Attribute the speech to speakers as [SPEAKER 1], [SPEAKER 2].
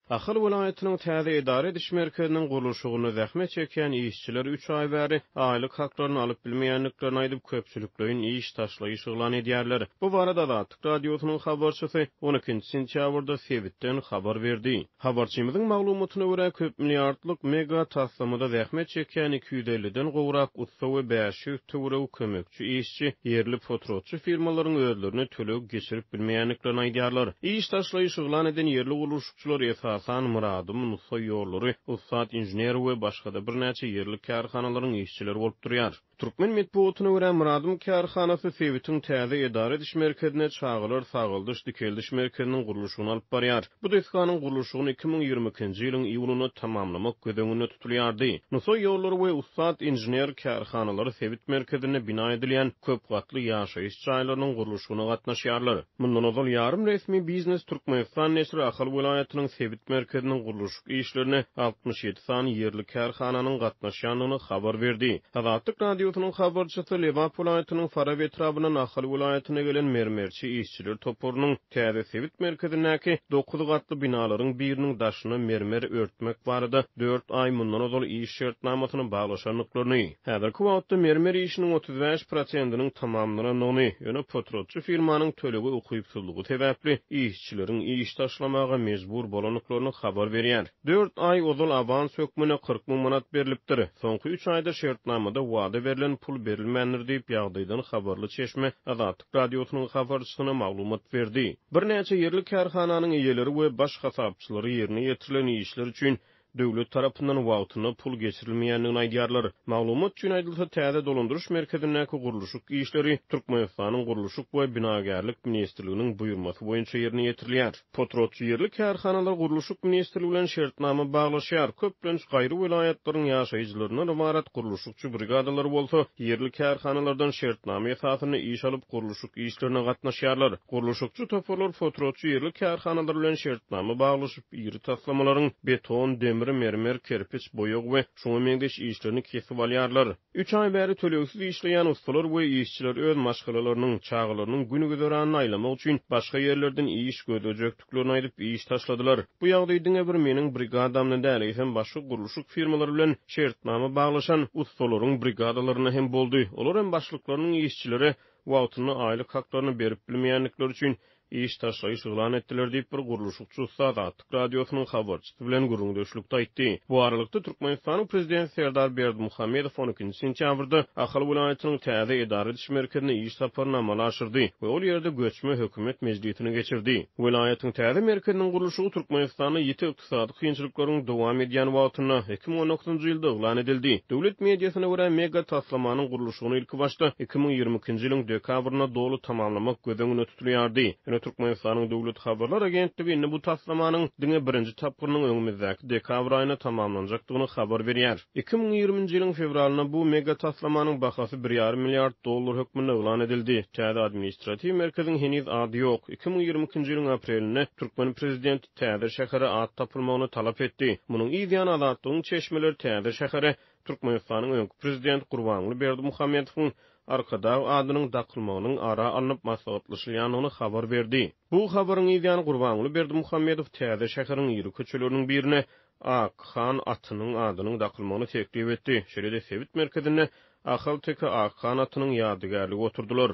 [SPEAKER 1] Ahal welaýatynyň täze edara ediş merkeziniň gurluşygynda zähmet çekýän işçiler üç aý bäri aýlyk haklaryny alyp bilmeýändiklerini aýdyp, köpçülikleýin iş taşlaýyş yglan edýärler. Bu barada Azatlyk Radiosynyň habarçysy on ikinji sentýabrda sebitden habar berdi. Habarçymyzyň maglumatyna görä, köp milliardlyk mega taslamada zähmet çekýän 250-den gowrak ussa we 500 töweregi kömekçi işçi ýerli potratçy firmalaryň özlerine töleg geçirip bilmeýändiklerini aýdýarlar. Iş taşlaýyş yglan eden ýerli gurluşykçylar esasan Myradym, Nusaý ýollary, Ussat inžener we başga-da birnäçe ýerli kärhanalaryň işçileri bolup durýar. Türkmen metbugatyna görä, Myradym kärhanasy sebitiň täze edara ediş merkezinde çagalar sagaldyş-dikeldiş merkeziniň gurluşygyny alyp barýar. Bu desganyň gurluşygyny 2022-nji ýylyň iýunynda tamamlamak göz öňünde tutulýardy. Nusaý ýollary we Ussat inžener kärhanalary sebit merkezinde bina edilýän köp gatly ýaşaýyş jaýlarynyň gurluşygyna gatnaşýarlar. Mundan ozal ýarym resmi Biznes Türkmenistan neşiri Ahal welaýatynyň sebit merkeziniň gurluşyk işlerine 67 sany ýerli kärhananyň gatnaşýandygyny habar berdi. Azatlyk Radiosynyň habarçysy Lebap welaýatynyň Farap etrabyndan Ahal welaýatyna gelen mermerçi işçiler toparynyň täze sebit merkezindäki dokuz gatly binalaryň biriniň daşyna mermer örtmek barada dört aý mundan ozal iş şertnamasyny baglaşandyklaryny, häzirki wagtda mermer işiniň 35 prosentiniň tamamlanandygyny, ýöne potratçy firmanyň tölege ukypsyzlygy sebäpli işçileriň iş taşlamaga mejbur bolandyklaryny habar berýär. Dört aý ozal awans hökmünde 40 müň manat berlipdir. Soňky üç aýda şertnamada wada berlen pul berilmändir diýip, ýagdaýdan habarly çeşme Azatlyk Radiosynyň habarçysyna maglumat berdi. Birnäçe ýerli kärhananyň eýeleri we baş hasapçylary ýerine ýetirilen işler üçin döwlet tarapyndan wagtynda pul geçirilmeýändigini aýdýarlar. Maglumat üçin aýdylsa, täze dolandyryş merkezindäki gurluşyk işleri Türkmenistanyň Gurluşyk we binagärlik ministrliginiň buýurmasy boýunça ýerine ýetirilýär. Potratçy ýerli kärhanalar Gurluşyk ministrligi bilen şertnama baglaşýar, köplenç gaýry welaýatlaryň ýaşaýjylaryndan ybarat gurluşykçy brigadalary bolsa ýerli kärhanalardan şertnama esasynda iş alyp gurluşyk işlerine gatnaşýarlar. Gurluşykçy toparlar potratçy ýerli kärhanalar bilen şertnama baglaşyp, iri taslamalaryň beton, demir, mermer, kerpiç, boýag we şuňa meňzeş işlerini kesip alýarlar. Üç aý bäri tölegsiz işleýän ussalar we işçiler öz maşgalalarynyň, çagalarynyň gün-güzeranyny aýlamak üçin başga ýerlerden iş gözlejekdiklerini aýdyp, iş taşladylar. Bu ýagdaý diňe bir meniň brigadamda däl, eýsem başga gurluşyk firmalary bilen şertnama baglaşan ussalaryň brigadalarynda hem boldy. Olar hem başlyklarynyň işçilere wagtynda aýlyk haklaryny berip bilmeýändikleri üçin iş taşlaýyş yglan etdiler diýip, bir gurluşykçy ussa Azatlyk Radiosynyň habarçysy bilen gürrüňdeşlikde aýtdy. Bu aralykda, Türkmenistanyň Prezidenti Serdar Berdimuhamedow on ikinji sentýabrda Ahal welaýatynyň täze edara ediş merkezine iş saparyny amala aşyrdy we ol ýerde göçme hökümet mejlisini geçirdi. Welaýatyň täze merkeziniň gurluşygy Türkmenistanda ýiti ykdysady kynçylyklaryň dowam edýän wagtynda, 2019-njy ýylda yglan edildi. Döwlet mediasyna görä, mega taslamanyň gurluşygyny ilkibaşda 2022-nji ýylyň dekabrynda doly tamamlamak göz öňünde tutulýardy. Ýöne Türkmenistanyň Döwlet habarlar agentligi indi bu taslamanyň diňe birinji tapgyrynyň öňümizdäki dekabr aýynda tamamlanjakdygyny habar berýär. 2020-nji ýylyň fewralynda bu mega taslamanyň bahasy bir ýarym milliard dollar hökmünde yglan edildi. Täze administratiw merkeziň heniz ady ýok. 2022-nji ýylyň aprelinde türkmen prezidenti täze şähere at tapylmagyny talap etdi. Munuň yz ýany Azatlygyň çeşmeleri täze şähere Türkmenistanyň öňki prezidenti Gurbanguly Berdimuhamedowyň Arkadag adynyň dakylmagynyň ara alnyp maslahatlaşylýandygyny habar berdi. Bu habaryň yz ýany Gurbanguly Berdimuhamedow täze şäheriň iri köçeleriniň birine Ak han atynyň adynyň dakylmagyny teklip etdi. Şeýle-de sebit merkezinde Ahalteke Ak han atynyň ýadygärligi oturdylar.